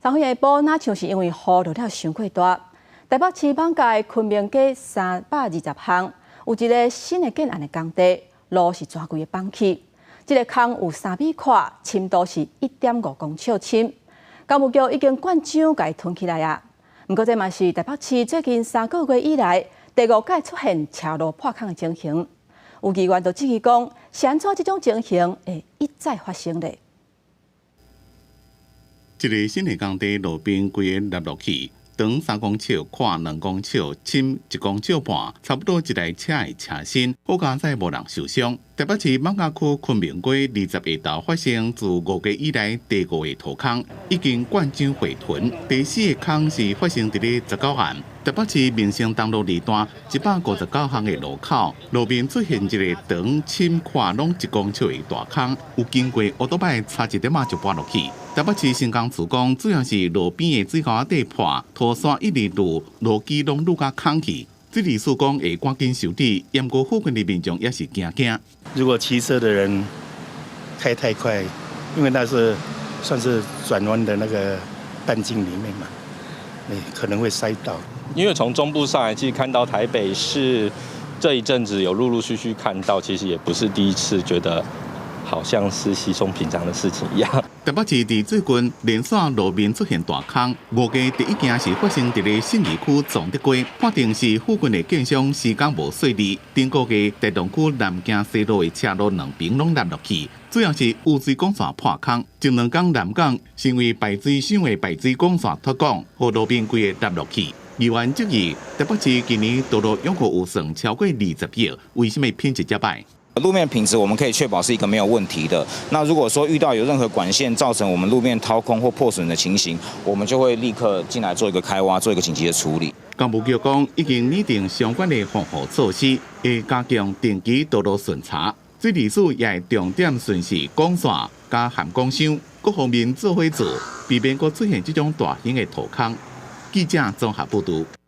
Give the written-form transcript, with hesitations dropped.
昨昏下晡，若像是因為雨落了傷過大，台北市艋舺昆明街320巷有一个新的建案的工地，路是全規个崩去。這个空有3米闊，深度是1.5公尺深。工務局已經灌漿共伊屯起來啊。毋過這嘛是台北市最近3個月以來第五擺出現車路破空的情形。有議員就質疑講，是按怎這種情形會一再發生咧？這个新的工地路邊規个凹落去，長3公尺，寬2公尺，深1.5公尺，差不多一台車的車身。好佳哉無人受傷。台北市艋舺區昆明街20日發生自5月以來第五个土空，已經灌漿回屯。第四个空是發生佇咧19號，台北市民生東路二段159巷的路口，路面出現一个長、深、寬攏1公尺的大空，有經過烏多擺差一點仔就跋落去。台北市城工處講，主要是路邊的水溝仔底破，土沙一直落，路基攏愈較空去。水利署講會趕緊修理，毋過附近的民眾也是驚驚。如果騎車的人開太快，因為那是算是轉彎的那個半徑裡面嘛，你可能會摔倒。因為從中部上來，其實看到台北市這一陣子有陸陸續續看到，其實也不是第一次，覺得好像是稀鬆平常的事情一樣。台北市佇最近連續路面出現大空，5月第一件是發生佇咧信義區崇德街，判定是附近的建商施工無細膩。頂個月大同區南京西路的車路兩邊攏凹落去，主要是污水管線破空。前兩工南港成為排水箱的排水管線脫管，予路面規个凹落去。議員質疑，台北市今年道路養護預算超過20億，為什麼品質遮䆀？路面品質我們可以確保是一個沒有問題的。那如果說遇到有任何管線造成我們路面掏空或破損的情形，我們就會立刻進來做一個開挖，做一個緊急的處理。工務局講已經擬定相關的防護措施，會加強定期道路巡查。水利署也會重點巡視管線佮涵管箱，各方面做伙做，避免閣出現這種大型的土空。記者綜合報導。